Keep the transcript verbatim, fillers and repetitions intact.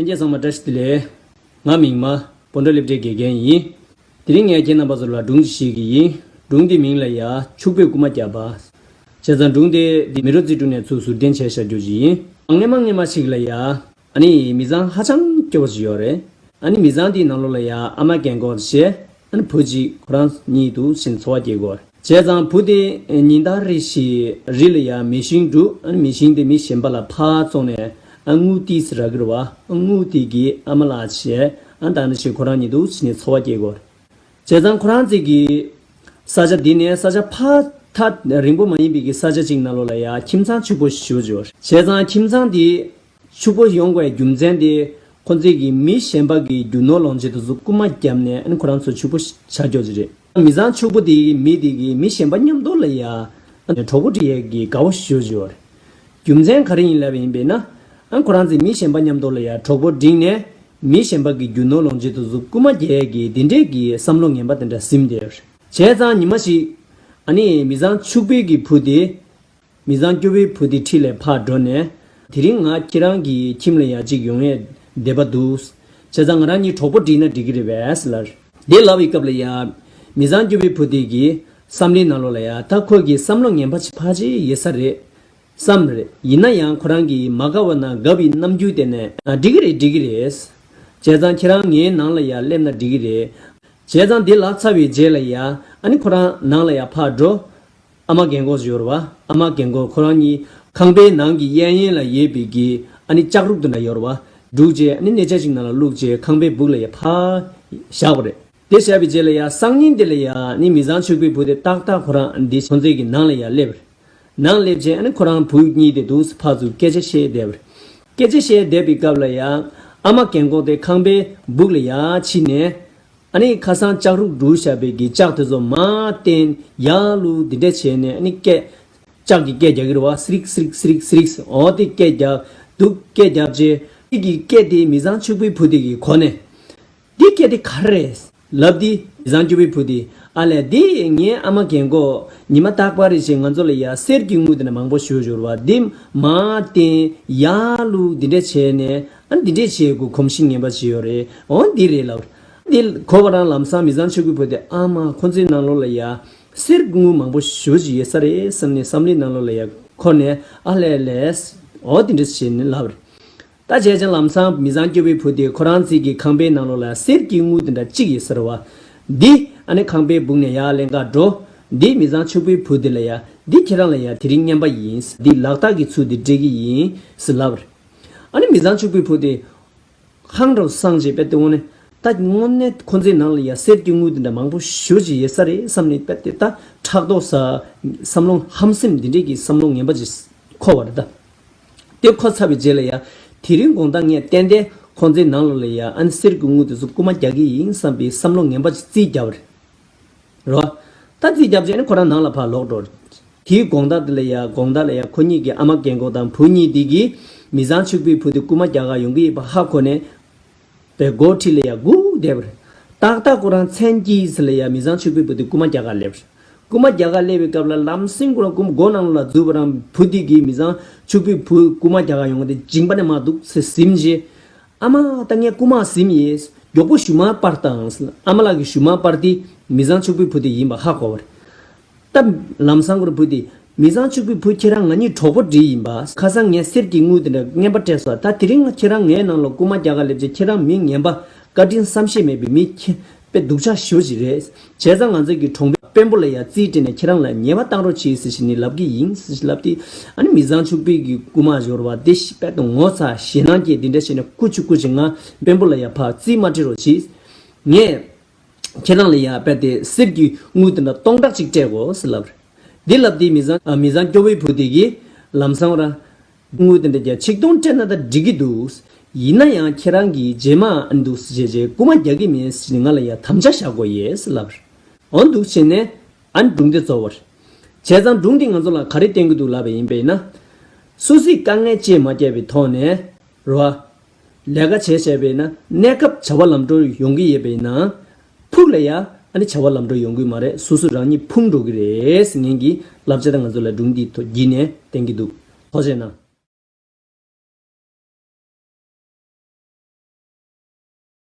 ལྷན་རྒྱས་ཚང་མ་བཀྲ་ཤིས་བདེ་ལེགས། ང་མིང་མ་སྤོན་ཊ་སླེབས་གྲྭའི་དགེ་རྒན་ཡིན། དེ་རིང་ངས་ཁྱེད་རྣམ་པ་ཚོ་ལ་སྒྲུང་ཅིག་བཤད་ཀྱི་ཡིན། སྒྲུང་དེ་མིང་ལ་ཡ་ཕྱུག་པོས་རྐུ་མ་བརྒྱབ་པ། བྱས་ཙང་སྒྲུང་དེ་འདི་མི་རོ་རྩེ་དྲུང་ནས་ཚུར་ཟུར་འདོན་བྱས་བཞག་རྒྱུ་ཅིག་ཡིན། སྔོན་མ་སྔོན་མ་ཞིག་ལ་ཡ། ཨ་ནི་མི་ཚང་ཧ་ཅང་སྐྱོ་བོ་ཞིག་ཡོད་རེད། ཨ་ནི་མི་ཚང་དེའི་ནང་ལོགས་ལ་ཡ་ཨ་མ་རྒན་གོག་བྱས། ཨ་ནི་བུ་གཅིག་ཁོ་རང་གཉིས་འདུག་ཕྱིན་འཚོ་བ་སྐྱེལ་གོ། བྱས་ཙང་བུ་དེ་ཉིན་ལྟར་རེ་བཞིན་རི་ལ་ཡ་མེ་ཤིང་བསྒྲུགས། ཨ་ནི་མེ་ཤིང་དེ་མི་གཞན་པ་ལ་ཕར་བཙོང་ནས། ཨ་དངུལ་ཏོག་ཙམ་རག་གི་རེད་བ། ཨ་དངུལ་དེ་གིས་ཨ་མ་ལགས་བྱས། ཨ་ད་ནི་ཞིག་ཁོ་རང་གཉིས་འདུག་ཕྱིན་ནས་འཚོ་བ་སྐྱེལ་གོ། བྱས་ཙང་ཁོ་རང་ཚོ་གི་ས་ཆ་འདི་ནས་ས་ཆ་ཕར་ཐག་རིང་པོ་མ་ཡིན་པའི་གི་ས་ཆ་གཅིག་ནང་ལོགས་ལ་ཡ་ཁྱིམ་ཚང་ཕྱུག་པོ་ཞེ་པོ་ཅིག་ཡོད། བྱས་ཙང་ཁྱིམ་ཚང་འདི་ཕྱུག་པོ་ཡོང་དགོས་རྒྱུ་མཚན་དེ། ཁོ་ཚོས་གི་མི་གཞན་པ་གི་རྒྱུ་ནོར་ལོངས་སྤྱོད་དེ་ཚོ་རྐུ་མ་བརྒྱབ་ནས། ཨ་ནི་ཁོ་རང་ཚོ་ཕྱུག་པོ་ཆགས་ཀྱོག་ཅིག་རེད། མི་ཚང་ཕྱུག་པོ་དེ་གི་མི་དེ་གི་མི་གཞན་པ་མཉམ་དུ་ལ་ཡ་གྲོགས་པོ་སྒྲིག་ཡས་ཀྱི་དགའ་བོ་ཞེ་པོ་ཅིག་ཡོད་རེད། རྒྱུ་མཚན་ག་རེ་ཡིན་ལབ་པ་ཡིན་པས་ན། ཨ་ཁོ་རང་ཚོས་མི་གཞན་པ་མཉམ་དུ་ལ་ཡ་གྲོགས་པོ་སྒྲིག་ནས། མི་གཞན་པ་གི་རྒྱུ་ནོར་ལོངས་སྤྱོད་དེ་ཚོ་རྐུ་མ་རྒྱག་ཡས་ཀྱི་དེ་འདྲས་ཀྱི་བསམ་བློ་ངན་པ་དེ་འདྲ་ཟིན་བསྡད་ཡོད་རེད། བྱས་ཙང་ཉི་མ་ཞིག་ཨ་ནི་མི་ཚང་ཕྱུག་པོའི་གི་བུ་དེ། མི་ཚང་སྐྱོ་བོའི་བུ་དེ་འཁྲིས་ལས་ཕར་འགྲོ་ནས། དེ་རིང་ང་ཁྱེད་རང་གི་ཁྱིམ་ལ་ཡ་གཅིག་ཡོང་ཡས་འདོད་པ་འདུག། བྱས་ཙང་ང་རང་གཉིས་གྲོགས་པོ་སྒྲིག་ན་འགྲིག་གི་རེད་པས་ལབ། དེ་ལབ་པའི་སྐབས་ལ་ཡ། མི་ཚང་སྐྱོ་བོའི་བུ་དེ་གི་བསམ་བློའི་ནང་ལོགས་ལ་ཡ། ད་ཁོ་གི་བསམ་བློ་ངན་པ་ཅིག་ཕར་ཅིག་ཡོད་ས་རེད་བསམ་རེད། ཡིན་ན་ཡང་ཁོ་རང་གིས་མ་དགའ་བ་ན་དགའ་བའི་རྣམ་འགྱུར་བསྟན་ནས། ཨ་འགྲིག་གི་རེད། འགྲིག་གི་རེད། བྱས་ཙང་ཁྱེད་རང་ངའི་ནང་ལ་ཡ་སླེབས་ན་འགྲིག་གི་རེད། བྱས་ཙང་དེ་ལབ་ཚར་བའི་རྗེས་ལ་ཡ། ཨ་ནི་ཁོ་རང་ནང་ལ་ཡ་ཕར་འགྲོ། ཨ་མ་རྒན་གོག་ཅིག་ཡོད་རེད་བ། ཨ་མ་རྒན་གོག་ཁོ་རང་གཉིས་ཁང་པའི་ནང་གི་གཡས་གཡོན་ལ་ཡོད་པའི་གི་ཨ་ནི་ལྕགས་རུག་དེ་འདྲ་ཡོད་རེད་བ། བསྒྲུགས་བྱས། ཨ་ནི་སྣེ་ཆ་ཅིག་ནང་ལ་བླུགས་བྱས། ཁང་པའི་སྦུག་ལ་ཡ་ཕར་བཞག་པ་རེད། དེ་བཞག་པའི་རྗེས་ལ་ཡ། སང་ཉིན་དེ་ལ་ཡ་ཨ་ནི་མི་ཚང་ཕྱུག་པོའི་བུ་དེ་ཏག་ཏག་ཁོ་རང་འདི་ཁོ་ཚོའི་གི་ནང་ལ་ཡ་སླེབས་པ་རེད། ནང་སླེབས་བྱས། ཨ་ནི་ཁོ་རང་བུ་གཉིས་དེ་འདུག་སེ་ཕར་ཚུར་སྐད་ཆ་བཤད་བསྡད་པ་རེད། སྐད་ཆ་བཤད་བསྡད་པའི་སྐབས་ལ་ཡ། ཨ་མ་རྒན་གོག་དེ་ཁང་པའི་སྦུག་ལ་ཡ་ཕྱིན་ནས། ཨ་ནི་ཁ་སང་ལྕགས་རུག་བསྒྲུགས་བཞག་པའི་གི་ལྕགས་དེ་ཚོ་མར་བཏོན། ཡར་བླུགས། འདི་འདྲས་བྱས་ནས། ཨ་ནི་སྐད། ལྕགས་ཀྱི་སྐད་རྒྱག་གི་རེད་བ། སི་རིག་སི་རིག་སི་རིག་སི་རིག། འོ་དེ་སྐད་རྒྱག་འདུག་སྐད་རྒྱབ་བྱས། དེ་གི་སྐད་དེ་མི་ཚང་ཕྱུག་པོའི་བུ་དེ་གིས་གོ་ནས། འདི་སྐད་དེ་ག་རེ་རེད་ལབ་དུས། མི་ཚང་སྐྱོ་བོའི་བུ་དེས། ཨ་ལས། འདི་ངའི་ཨ་མ་རྒན་གོག་ཉི་མ་རྟག་པར་རེ་བཞིན་ང་ཚོ་ལ་ཡ་གསེར་གྱི་དངུལ་དེ་འདྲ་མང་པོ་ཞིག་བཞག་པ་འདི་མར་བཏོན། ཡར་བླུགས། འདི་འདྲས་བྱས་ནས། ཨ་འདི་འདྲས་བྱེད་དགོས་གོམས་གཤིས་ངན་པ་ཞིག་ཡོད་རེད། འོ་འདི་རེད་ལབ། འདི་གོ་བ་རང་ལམ་སང་མི་ཚང་ཕྱུག་པོའི་བུ་དེ། ཨ་མ། ཁོ་ཚོའི་ནང་ལོགས་ལ་ཡ་གསེར་གྱི་དངུལ་མང་པོ་ཞེ་པོ་ཅིག་ཡོད་ས་རེད་བསམ་ནས་བསམ་བློའི་ནང་ལོགས་ལ་ཡ་འཁོར་ནས། ཨ་ལས་ལས། འོ་འདི་འདྲས་བྱས་ནས་ལབ་རེད། ད་བྱས་ཙང་ལམ་སང་མི་ཚང་སྐྱོ་བོའི་བུ་དེ་ཁོ་རང་ཚོའི་གི་ཁང་པའི་ནང་ལོགས་ལ་གསེར་གྱི་དངུལ་དེ་འདྲ་གཅིག་ཡོད་ས་རེད་བ། འདི་ཨ་ནི་ཁང་པའི་སྦུག་ནས་ཡར་ལེན་ག་འགྲོ། འདི་མི་ཚང་ཕྱུག་པོའི་བུ་དེ་ལ་ཡ། འདི་ཁྱེད་རང་ལ་ཡ་དེ་རིང་རྔན་པ་ཡིན། འདི་ལག་རྟགས་ཀྱི་ཚུལ་དུ་སྤྲད་ཀྱི་ཡིན་ཟེར་ལབ་པ་རེད། ཨ་ནི་མི་ཚང་ཕྱུག་པོའི་བུ་དེ་ཧང་འདྲ་བོ་སངས་བྱས། དཔེ་དེ་དངོས་གནས། ད་དངོས་གནས་ཁོ་ཚོའི་ནང་ལ་ཡ་གསེར་གྱི་དངུལ་དེ་འདྲ་མང་པོ་ཞེ་པོ་ཅིག་ཡོད་ས་རེད་བསམ་ནས། དཔེ་དེ་ད་ཕྲག་དོག་ཟ། བསམ་བློ་ཧམ་སེམས་འདི་འདྲས་ཀྱི་བསམ་བློ་ངན་པ་ཅིག་འཁོར་བ་རེད་ད། དེ་འཁོར་ཚར་བའི་རྗེས་ལ་ཡ། དེ་རིང་དགོང་དག་ངས་ཏན་ཏན་ཁོ་ཚོའི་ནང་ལོགས་ལ་ཡ་ཨ་ནི་གསེར་གྱི་དངུལ་དེ་ཚོ་རྐུ་མ་རྒྱག་གི་ཡིན་བསམ་པའི་བསམ་བློ་ངན་པ་ཅིག་རྩིས་བརྒྱབ་པ་རེད། རེད་བ། ད་རྩིས་བརྒྱབ་རྗེས་ནི་ཁོ་རང་ནང་ལ་ཕར་ལོག་འགྲོ། དེའི་དགོང་དག་དེ་ལ་ཡ། དགོང་དག་ལ་ཡ་ཁོ་གཉིས་ཀྱི་ཨ་མ་རྒན་གོག་དང་བུ་གཉིས་དེ་གིས་མི་ཚང་ཕྱུག་པོའི་བུ་དེ་རྐུ་མ་རྒྱག་ག་ཡོང་གི་ཡོད་པ་ཧ་གོ་ནས། པའི་སྒོ་འཁྲིས་ལ་ཡ་སྒུག་བསྡད་པ་རེད། ཏག་ཏག་ཁོ་རང་མཚན་དཀྱིལ་ཟེར་ལ་ཡ་མི་ཚང་ཕྱུག་པོའི་བུ་དེ་རྐུ་མ་རྒྱག་ག་སླེབས་པ་རེད། རྐུ་མ་རྒྱག་ག་སླེབས་པའི་སྐབས་ལ་ལམ་སེང་ཁོ་རང་རྐུ་མ་སྒོ་ནང་ལ་འཛུལ་བ་རང་བུ་དེ་གིས་མི་ཚང་ཕྱུག་པོའི་བུ་རྐུ་མ་རྒྱག་ག་ཡོང་བ་དེ་བྱིངས་པ་ནས་མ་འདུག་ཟེར་ཟིན་རྗེས། ཨ་མ། ད་ངས་རྐུ་མ་ཟིན་ཡིན། མགྱོགས་པོ་ཞུ་མར་སྤར་དང་། ཨ་མ་ལགས་ཀྱིས་ཞུ་མར་སྤར་དུས་མི་ཚང་ཕྱུག་པོའི་བུ་དེ་ཡིན་པ་ཧ་གོ་བ་རེད། ད་ལམ་སང་ཁོ་རང་བུ་དེས། མི་ཚང་ཕྱུག་པོའི་བུ། ཁྱེད་རང་ང་གཉིས་གྲོགས་པོ་སྒྲིག་ཡིན་པ། ཁ་སང་ངས་གསེར་གྱི་དངུལ་དེ་འདྲ་རྔན་པ་སྤྲད་སོང་། ད་དེ་རིང་ཁྱེད་རང་ངའི་ནང་ལ་རྐུ་མ་རྒྱག་ག་སླེབས་རྗེས། ཁྱེད་རང་མི་ངན་པ། བཀའ་དྲིན་བསམ་ཤེས་མེད་པའི་མི། ཁྱེད་དཔེ་སྡུག་ཅག་ཞེ་པོ་ཅིག་རེད། བྱས་ཙང་ང་ཚོ་གི་གྲོང་པའི་དཔོན་པོ་ལ་ཡ་རྩིས་སྤྲད་ནས་ཁྱེད་རང་ལ་ཉེས་པ་བཏང་རོགས་གྱིས་ཟེར་བྱས་ནས་ལབ་ཀྱི་ཡིན་ཟེར་ལབ་དུས། ཨ་ནི་མི་ཚང་ཕྱུག་པོའི་གི་རྐུ་མ་ཞོར་བ་དེ་ཞིག་དཔེ་དུ་ངོ་ཚ་ཞེད་སྣང་སྐྱེས། འདི་འདྲ་བྱས་ནས་སྐུ་མཁྱེན་སྐུ་མཁྱེན། ང་དཔོན་པོ་ལ་ཡ་ཕར་རྩིས་མ་སྤྲད་རོགས་གྱིས། ངས་ཁྱེད་རང་ལ་ཡ་དཔེ་དེ་གསེར་གྱི་དངུལ་དེ་འདྲ་སྟོང་ཕྲག་གཅིག་སྤྲད་དགོས་ཟེར་ལབ་རེད། འདི་ལབ་དུས་མི་ཚང་ཨ་མི་ཚང་སྐྱོ་བོའི་བུ་དེ་གིས་ལམ་སང་ར། དངུལ་དེ་འདྲ་བརྒྱ་ཆིག་སྟོང་སྤྲད་ན་ད་འགྲིག་གི་འདུག། ཡིན་ན་ཡང་ཁྱེད་རང་གིས་རྗེས་མ་ཨ་འདུག་ཟེར་བྱས་རྐུ་མ་རྒྱག་གི་མིན་ཟེར་ནས་ང་ལ་ཡ་དམ་བཅའ་བཞག་དགོས་ཡས་ཟེར་ལབ་རེད། འོ་འདུག་བྱས་ནས་ཨ་ནི་སྒྲུང་དེ་རྫོགས་པ་རེད། བྱས་ཙང་སྒྲུང་འདིས་ང་ཚོ་ལ་ག་རེ་སྟོན་གྱི་འདུག་ལབ་པ་ཡིན་པས་ན། སོ་སོས་དཀའ་ངལ་ཅིག་མ་བརྒྱབ་པའི་ཐོག་ནས། རེད་བ། ལས་ཀ་བྱས་བྱས་པས་ན། གནས་སྐབས་བྱ་བ་ལམ་འགྲོ་ཡོང་གི་ཡོད་པས་ན། ཕུགས་ལ་ཡ་ཨ་ནི་བྱ་བ་ལམ་འགྲོ་ཡོང་གི་མ་རེད། སོ་སོ་རང་ཉིད་ཕུང་འགྲོ་གི་རེད་ཟེར་མཁན་གྱི་བསླབ་བྱ་དེ་ང་ཚོ་ལ་སྒྲུང་འདིའི་ཐོག་བརྒྱུད་ནས་བསྟན་གྱི་འདུག། ཐུགས་རྗེ་གནང་།